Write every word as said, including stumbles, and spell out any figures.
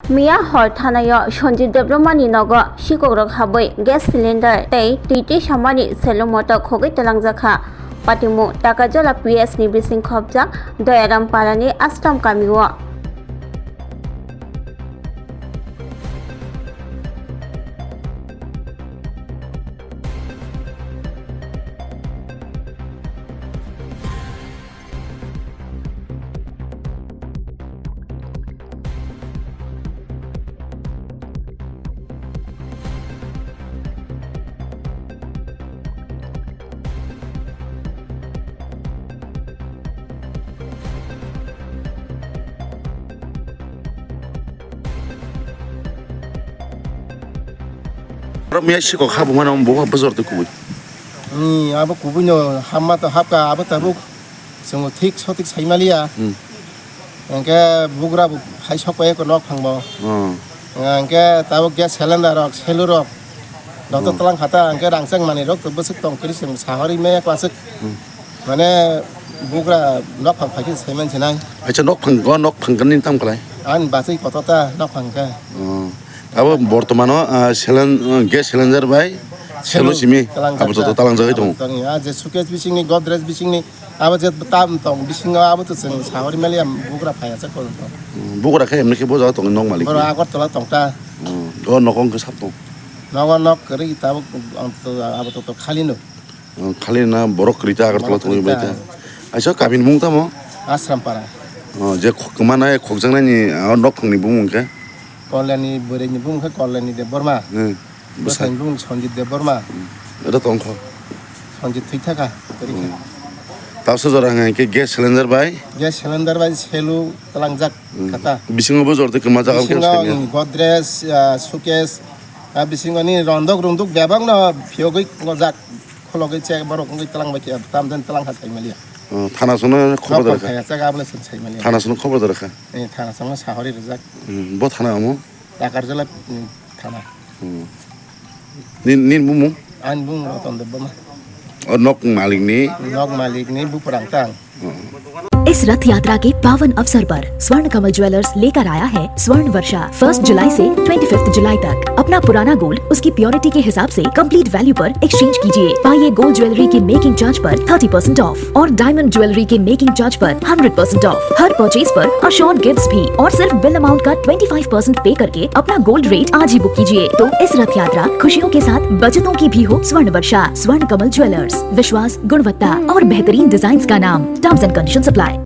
Miya hor thanaio Sanjit Debbarmani nogo sikokrok habwi gas cylinder tei twi twi samani selo moto khogwi twlangjakha. Patimung Takarjala P S ni bising khopjak Doyaram Parani Ashram kamio. Oro miya sikok habuma no bo bujor twi kubui. Ni abo kubui no hamma to hapka abo tabuk. Chwng thik sotik saimaliya. Hmm. Hwnkhe bugra bo hai sok pai eko nok phangbo. Hmm. Hwnkhe tabuk gas cylinder rok, selu rok. Doto Hmm. twlang khata hwnkhe rangchak manwi rok to bwswk tong kiri chwng sahori me kwaswk. Hmm. Mane bugra nok phang phaikhe saiman sinai. Acha nok phang go nok phang kani tam khlai. Ani bachai koto ta nok phang khe. Hmm. Abo bortomano, ah, cylind-, ah, gas cylinder bai selu simi. Twlang abo jata. Joto talang jagwi tongo. Tong ya je suitcase bisingni, Godrej bisingni, abo je tam tong bisingo abo to chwng sahori maliya bugra phaya chak kono tong. Hmm, bugra khe emni khe bo jaga tong nok malik. Boro Agartala tong ta. Hmm, o nogo wngkhe sap tong. Nogo nok kwrwi tabuk abo to, abo to, to khali no. Hmm, khali na borok kwrwi ta Agartala tongwi bai ta. Borok kwrwi ta. Aisa kamini mung tamo? Ashram para. Oh, je khok-, kwmana khokjaknai ni, ah, nok phangni bumung khe? Kalyani bwrwi ni bumung khe Kalyani Debbarma. Hmm. Bwsai. Bwsai ni bumung Sanjit Debbarma. Hmm. Ero tongkho. Sanjit thwi thaka, kwrwi kha. Hmm. Tabsa jora hwnka hwnkhe gas cylinder bai? Gas cylinder bai selu twlangjak Hmm. khata. Bisingo bo jor twi kwma jaga wngkhe Bisingo, saimanya. Hmm, Godrej, ah, suitcase, ah, bisingo ni rondok rungduk bebak no phiyogwi ngojak, khulogwi che borok wngwi twlang bai khe tam den twlang kha saimaliya. Hmm, thana songno khobor Nok da rwkha. Phai kha jaga abole saimaliya. Thana songno khobor da rwkha. Eh, thana songno sahori rwjak. Hmm, bo thana omo? Takarjala, hmm, thana. Hmm. Nin, nin bumung? Ani bumung Ratan Debbarma. O nok malik ni? Nok malik ni bupra ang tang. Hmm. इस रथ यात्रा के पावन अवसर पर स्वर्ण कमल ज्वेलर्स लेकर आया है स्वर्ण वर्षा। फर्स्ट जुलाई से ट्वेंटी फिफ्थ जुलाई तक अपना पुराना गोल्ड उसकी प्योरिटी के हिसाब से कंप्लीट वैल्यू पर एक्सचेंज कीजिए। पाइए गोल्ड ज्वेलरी की मेकिंग चार्ज पर थर्टी परसेंट ऑफ और डायमंड ज्वेलरी के मेकिंग चार्ज पर हंड्रेड परसेंट ऑफ। हर परचेज पर अश्योर्ड गिफ्ट्स भी और सिर्फ बिल अमाउंट का ट्वेंटी फ़ाइव परसेंट पे करके अपना गोल्ड रेट आज ही बुक कीजिए। तो इस रथ यात्रा खुशियों के साथ बचतों की भी हो स्वर्ण वर्षा। स्वर्ण कमल ज्वेलर्स, विश्वास, गुणवत्ता और बेहतरीन डिजाइन्स का नाम। Terms and conditions apply.